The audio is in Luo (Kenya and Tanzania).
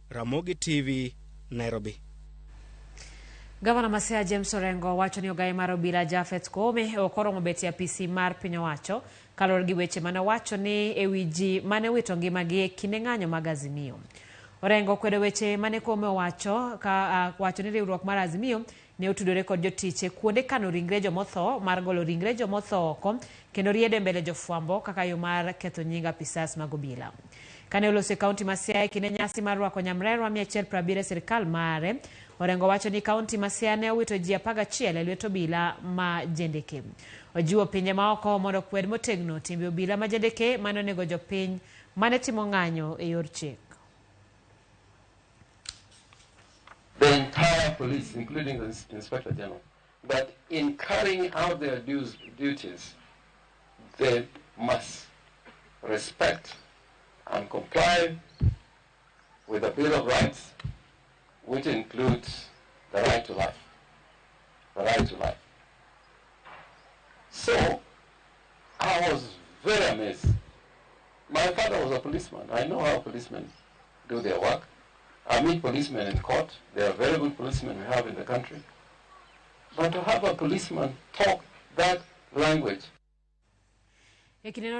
Ramogi TV, Nairobi. Gavana ma Siaya James Orengo wacho ni ogaye mar obila Japheth Koome ok oromo bet e apisi mar piny owacho kaluwore gi weche mane owacho ni ewi ji mane owito ngimagi e kinde ng'anyo mag Azimio. Orengo okwedo weche mane Koome owacho ka wacho ni riwruok mar Azimio ne otudore kod jotich e kuonde kano ringre jomotho mar golo ringre jomotho oko kendo riedo e mbele jofwambo kaka yo mar ketho nying apisas mag obila. Kane oloso e kaunti ma Siaya e kinde nyasi mar rwako nyamrerwa 170 e sirkal mare, Orengo wacho ni kaunti ma Siaya ne owito ji 11 e lwet obila ma jendeke. Ojiwo pinje maoko mondo okwed motegno timbe obila ma jendeke mane onego jopiny mane timo ng'anyo e yor chik. The entire police, including the Inspector General, that in carrying out their duties, they must respect and comply with the Bill of Rights, which includes the right to life. The right to life. So, I was very amazed. My father was a policeman. I know how policemen do their work. I meet policemen in court. They are very good policemen we have in the country. But to have a policeman talk that language. E kindeno